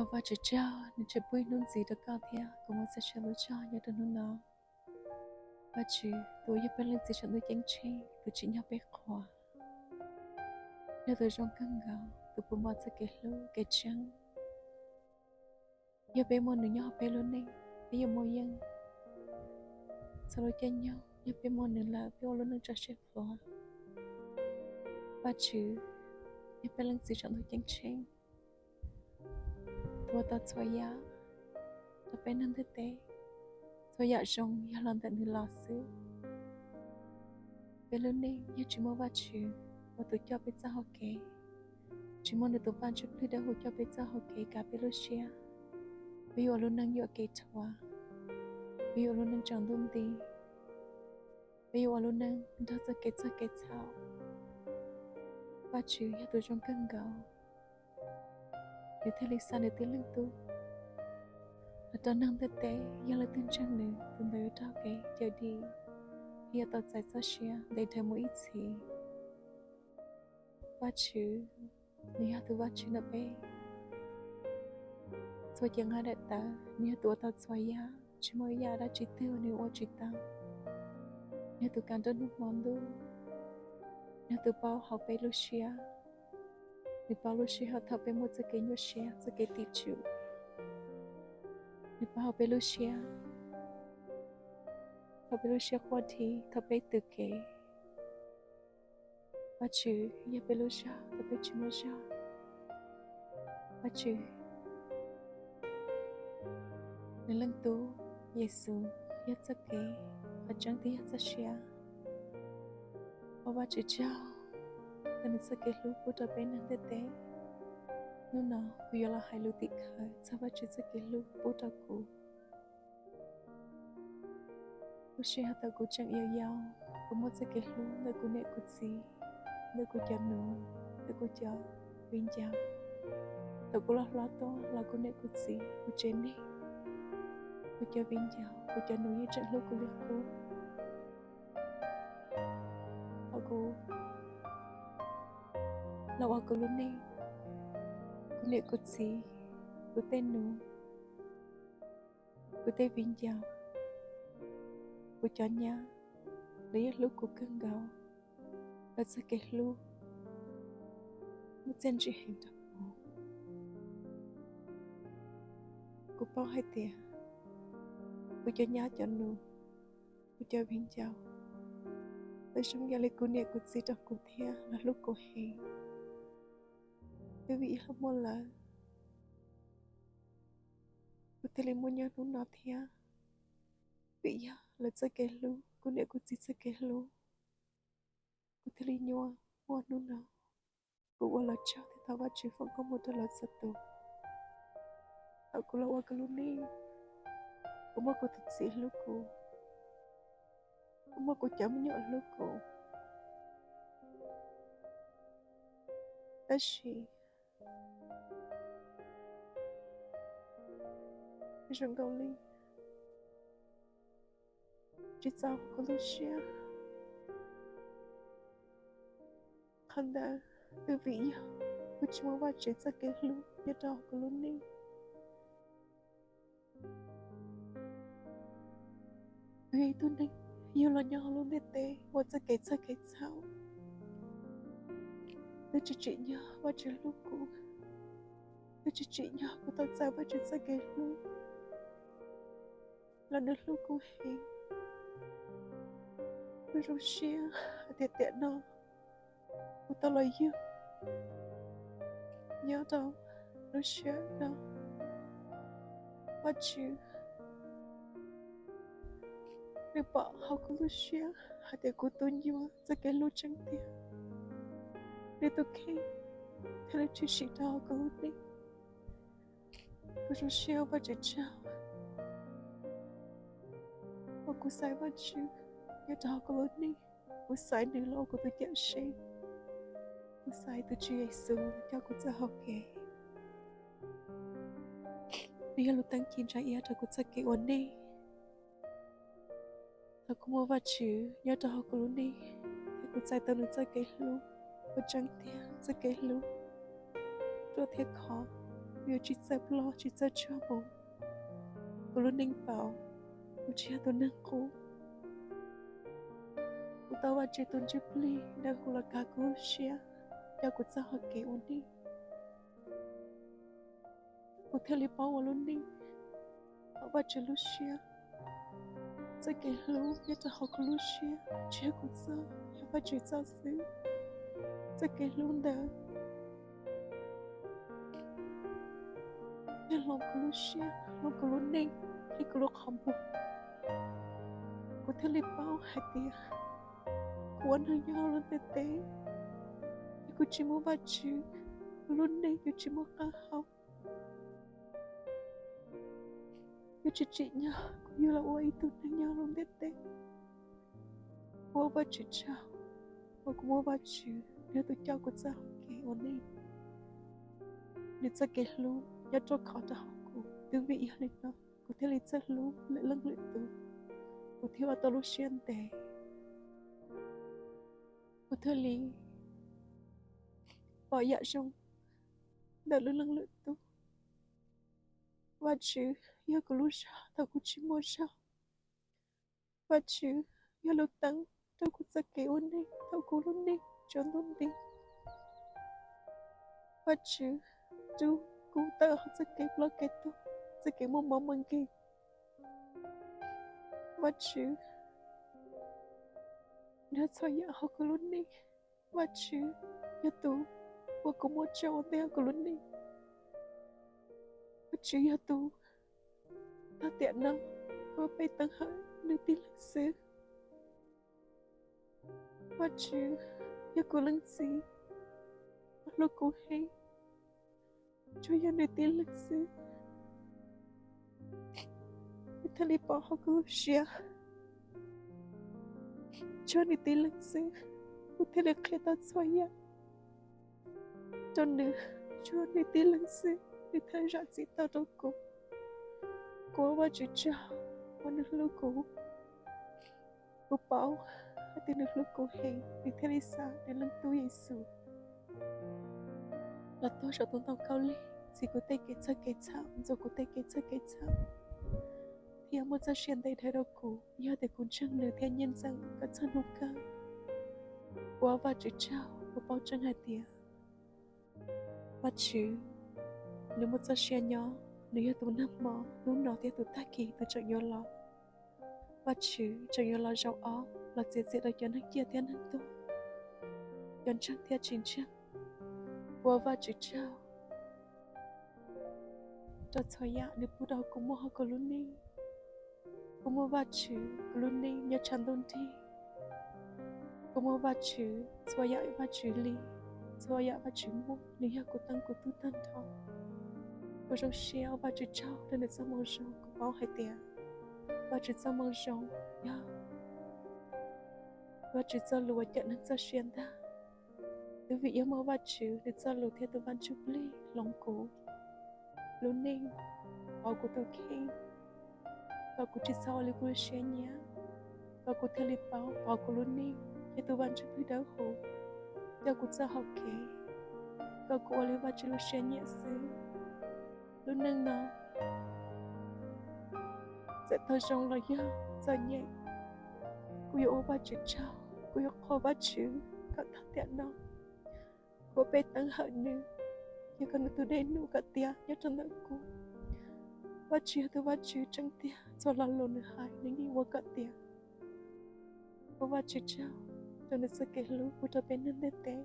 Ua Vajtswv tsaug, nws tseem pub ib hnub ntxiv rau koj thiab kuv muaj txoj sia hlub tshaj nyob rau hnub no. Vajtswv tus uas yog peb Leej Txiv Saum Ntuj Ceeb Tsheej, tus tsim nyog peb qhuas, yog tus zoo kawg nkaus, tus puv npo txoj kev hlub kev tseeb. Yog peb muaj nws nyob hauv peb lub neej, peb yuav muaj yeej. Txhua lub caij nyoog yog peb muaj nws lawm peb ua lub neej tso siab pluav. Vajtswv yog peb Leej Txiv Saum Ntuj Ceeb Tsheej, tus uas tau txhua yam rau peb neeg ntiaj teb. Txhua yam zoo yog los ntawm nws los xwb. Peb lub neej yog tsis muaj Vajtswv ua tus coj peb txoj hau kev, tsis muaj nws tus Vaj Ntsuj Plig Dawb Huv coj peb txoj hau kev kav peb lub siab, peb yuav ua lub neej yuam kev thuav, peb yuav ua lub neej tsaus ntuj nti, peb yuav ua lub neej nrog txoj kev txhawj kev txhaum. Vajtswv yog tus zoo kawg nkaus, nws thiaj li xa nws tib leeg tub los rau neeg ntiaj teb. Yog leej twg ntseeg nws, tus ntawd yuav raug kev cawm dim, thiab yuav tau txais txoj sia ntev dhawv mus ib txhis. Vajtswv, nws yog tus Vajtswv ntawm peb txhua cev nqaij daim tawv, nws yog tus uas tau txhua yam, tsis muaj ib yam dab tsi twg uas nws ua tsis tau. Nws yog tus kav nruab hnub hmo ntuj, nws yog tus paub hauv peb lub siab. Nws paub lub sij hawm thaum peb muaj txoj kev nyuaj siab, txoj kev tim tsum. Nws paub hauv peb lub siab, thaum peb lub siab quaj dhi, thaum peb tws kev. Vajtswv yog peb lub zog thaum peb tsis muaj zog. Vajtswv, nws leej tub Yexus yog txoj kev, qhov tseeb thiab yog txoj sia. Ua Vajtswv tsaug, tau nws txoj kev hlub pub rau peb neeg ntiaj teb. Hnub no kuv yuav los hais lus tim khawv txog Vajtswv txoj kev hlub pub rau kuv. Lub sij hawm thaum kuv tseem yau yau, kuv muaj txoj kev hlub ntawm kuv niam kuv txiv, ntawm kuv cov nus, ntawm kuv cov viv ncaus. Thaum kuv los hlob tuaj los kuv niam kuv txiv, kuv tsev neeg, kuv cov viv ncaus, kuv cov nus yeej tseem hlub kuv li qub. Thaum kuv los ua kuv lub neej, kuv niam kuv txiv, kuv tej nus, kuv tej viv ncaus, kuv cov nyab, lawv yeej hlub kuv kawg nkaus. Lawv txoj kev hlub muaj txiaj ntsig heev rau kuv. Kuv paub hais tias kuv cov nyab cov nus, kuv cov viv ncaus, lawv zoo ib yam li kuv niam kuv txiv rau kuv thiab lawv hlub kuv heev. Twb vim yog muaj lawv, kuv thiaj li muaj nyob hnub no thiab. Vim yog lawv txoj kev hlub, kuv niam kuv txiv txoj kev hlub, kuv thiaj li nyuaj muaj hnub no. Kuv ua lawv tsaug thiab thov Vajtswv foom koob hmoov rau lawv txhua tus. Thaum kuv los ua kuv lub neej, kuv muaj kuv tus txiv hlub kuv, kuv muaj kuv cov me nyuam hlub kuv. Tab sis zoo nkaus li tsis txaus kuv lub siab. Qhov ntawd twb vim yog kuv tsis muaj Vajtswv txoj kev hlub nyob rau hauv kuv lub neej. Kuv yog ib tug neeg yug los nyob hauv lub ntiaj teb ua txoj kev txhawj kev txhaum. Twb tsis tsim nyog Vajtswv hlub kuv, twb tsis tsim nyog kuv tau txais Vajtswv txoj kev hlub los nws hlub kuv heev. Kuv zoo siab hais tias tiam no kuv tau los yug nyob rau lub sij hawm no. Vajtswv, nws pom hauv kuv lub siab hais tias kuv tus nyuam txoj kev hlub tseeb tiag, nws tus kheej thiaj li tshwm sim rau hauv kuv lub neej. Kuv zoo siab ua Vajtswv tsaug uas kuv xaiv Vajtswv nyob rau hauv kuv lub neej. Kuv xaiv nws los ua kuv tus cawm seej, kuv xaiv tus Tswv Yexus coj kuv txoj hau kev. Nws yog lub teeb ci ntsa iab rau kuv txoj kev ua neej. Thaum kuv muaj Vajtswv nyob rau hauv kuv lub neej, thiab kuv txais tau nws txoj kev hlub uas tseeb tiag, txoj kev hlub ruaj thiab khov, Kuv yuav tsis txawj ploj tsis txawj tsuag mus. Kuv lub neej pauv, kuv tsis yog tus neeg qub. Kuv tau Vajtswv tus ntsuj plig dawb huv los kav kuv lub siab, coj kuv txoj hau kev ua neej. Kuv thiaj li paub ua lub neej hauv Vajtswv lub siab. Txoj kev hlub nyob rau hauv kuv lub siab tsis yog kuv txoj, yog Vajtswv txoj xwb. Txoj kev hlub ntawd yog hloov kuv lub siab, hloov kuv lub neej, hloov kuv lub qhov muag. Kuv thiaj li paub hais tias kuv ua neeg nyob hauv lub ntiaj teb, yog kuv tsis muaj Vajtswv, kuv lub neej yuav tsis muaj qab hau. Yuav tsis tsim nyog kuv yug los ua ib tug neeg nyob hauv lub ntiaj teb. Kuv ua Vajtswv tsaug uas kuv muaj Vajtswv, nws yog tus coj kuv txoj hau kev ua neej. Nws txoj kev hlub nyob ruaj khov rau hauv kuv. Twb vim yog li no kuv thiaj li txawj hlub lwm leej lwm tus, kuv thiaj ua tau lub siab ntev, kuv thiaj li pom yam zoo ntawm lwm leej lwm tus. Vajtswv yog kuv lub zog thaum kuv tsis muaj zog. Vajtswv yog lub teeb rau kuv txoj kev ua neej thaum kuv lub neej tsaus ntuj nti. Vajtswv rub kuv tawm hauv txoj kev ploj kev tuag, txoj kev muaj mob muaj nkeeg. Vajtswv nrog txhua yam hauv kuv lub neej. Vajtswv yog tus uas kuv muab tso ua ntej hauv kuv lub neej. Vajtswv yog tus tag tiam no, kuv peb teeb hawm nws tib leeg xwb. Vajtswv yog kuv leej txiv uas hlub kuv heev, tsuas yog nws tib leeg xwb kuv thiaj li pom hauv kuv lub siab. Tsuas nws tib leeg xwb kuv thiaj li qhia tau txhua yam rau nws. Tsuas nws tib leeg xwb nws thiaj zam txim tau rau kuv. Kuv ua Vajtswv tsaug uas nws hlub kuv. Kuv paub hais tias nws hlub kuv heev, nws thiaj li xa nws leej tub Yexus los tuag saum tus ntoo khaub lig, txhiv kuv tej kev txhawj kev txhawj, ntxuav kuv tej kev txhawj kev txhawj, thiab muab txoj sia ntev dhawv rau kuv. Yog tias kuv ntseeg nws thiab nyiaj ntxeem kom txog hnub kawg, kuv ua Vajtswv tsaug, kuv paub tseeb hais tias Vajtswv, nws muaj txoj sia nyob, nws yog tus nag hmo, hnub no thiab tus tag kis tus tseem yuav los. Vajtswv tseem yuav los zaum ob los txiav txim rau cov neeg ciaj thiab neeg tuag, cov ntseeg thiab tsis ntseeg. Kuv ua Vajtswv tsaug rau txhua yam nws pub rau kuv muaj hauv kuv lub neej. Kuv muaj Vajtswv, kuv lub neej nyob tshav ntuj nrig. Kuv muaj Vajtswv, txhua yam Vajtswv li, txhua yam Vajtswv muaj, nws yog kuv teeb kuv tug tag nrho. Kuv zoo siab ua Vajtswv tsaug rau nws txoj moo zoo. Kuv paub hais tias Vajtswv txoj moo zoo yog Vajtswv txoj lus uas cawm neeg txoj sia ntag. Twb vim yog muaj Vajtswv nws txoj lus thiab tus Vaj Ntsuj Plig hloov kuv lub neej, pauv kuv tus kheej, kom kuv tsis txhob ua li kuv lub siab nyiam, kom kuv thiaj li paub pauv kuv lub neej, yog tus Vaj Ntsuj Plig Dawb Huv coj kuv txoj hau kev, kom kuv ua li Vajtswv lub siab nyiam xwb. Lub neej no txawm tau zoo los yog txom nyem, kuv yuav ua Vajtswv tsaug, kuv yuav qhuas Vajtswv kom tag tiam no kuv peb teeb hawm nws, yog kom nws tus dej num kom tiav nyob rau ntawm kuv. Vajtswv yog tus Vajtswv tseeb tiag, txhua lo lus nws hais nws yeej ua kom tiav. Ua Vajtswv tsaug rau nws txoj kev hlub pub rau peb neeg ntiaj teb.